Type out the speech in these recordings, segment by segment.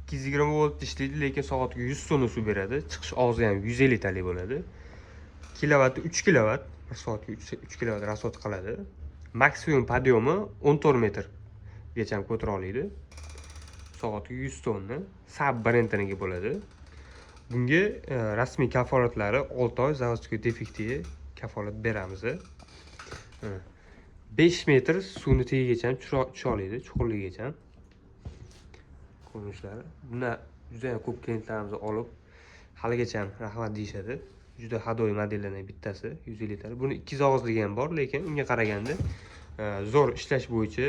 220 volt ishlaydi, lekin soatiga 100 tonna suv beradi. Chiqish og'zi ham 150 talik bo'ladi. Kilovati 3 kilovat, bir soatga 3 kilovat расход qiladi. Maksimum подъем i 14 metrgacha ko'tara oladi. Soatiga 100 tonna. SAB brendiniki bo'ladi. Bunga rasmiy kafolatlari 6 oy заводской defektiga kafolat beramiz. 5 metr suvni tagigacha tusha oladi, chuqurligigacha. Ko'rinishlari. Bundan juda ham ko'p klientlarimiz olib, haligacha rahmat deyishadi. Juda ходовой modellardan bittasi 150 talik. Buni 200 og'izligi ham bor, lekin unga qaraganda zo'r ishlash bo'yicha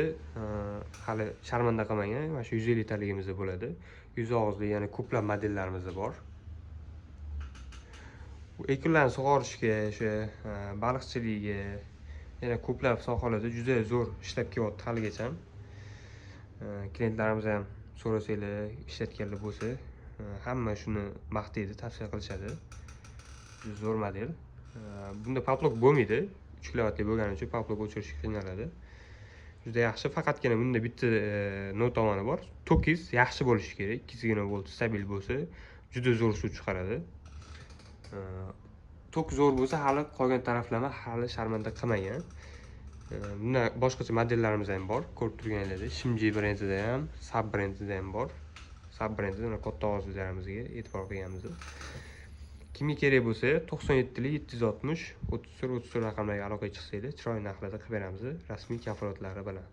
hali sharmanda qilmagan mana shu 150 taligimizda bo'ladi. 100 og'izli yana ko'plab modellarimizda bor. Bu ekinlarni sug'orishga, o'sha baliqchilikka, yana ko'plab sohalarda juda zo'r ishlab kelyapti haligacha. Klientlarimiz ham so'rasanglar, ishlatganlar bo'lsa, hamma shuni maqtaydi, tavsiya qilishadi. Juda zo'r model. Bunda потолок bo'lmaydi. 3 kilovatli bo'lgani uchun потолок o'chirishga qiynaladi. Juda yaxshi, faqatgina bunda bitta no tomoni bor. Tokingiz yaxshi bo'lishi kerak. 220 volt stabil bo'lsa, juda zo'r suv chiqaradi. Tok zo'r bo'lsa, hali qolgan taraflama hali sharmanda qilmagan. Bundan boshqacha modellarimiz ham bor. Ko'rib turganinglardek, Shimji brendida ham, SAB brendida ham bor. SAB brendida mana katta og'izlarimizga e'tibor qilganmiz. Kimga kerak bo'lsa, 97 760 34 34 raqamlarga aloqaga chiqsanglar, chiroyli narxlarda qilib beramiz, rasmiy kafolatlari bilan.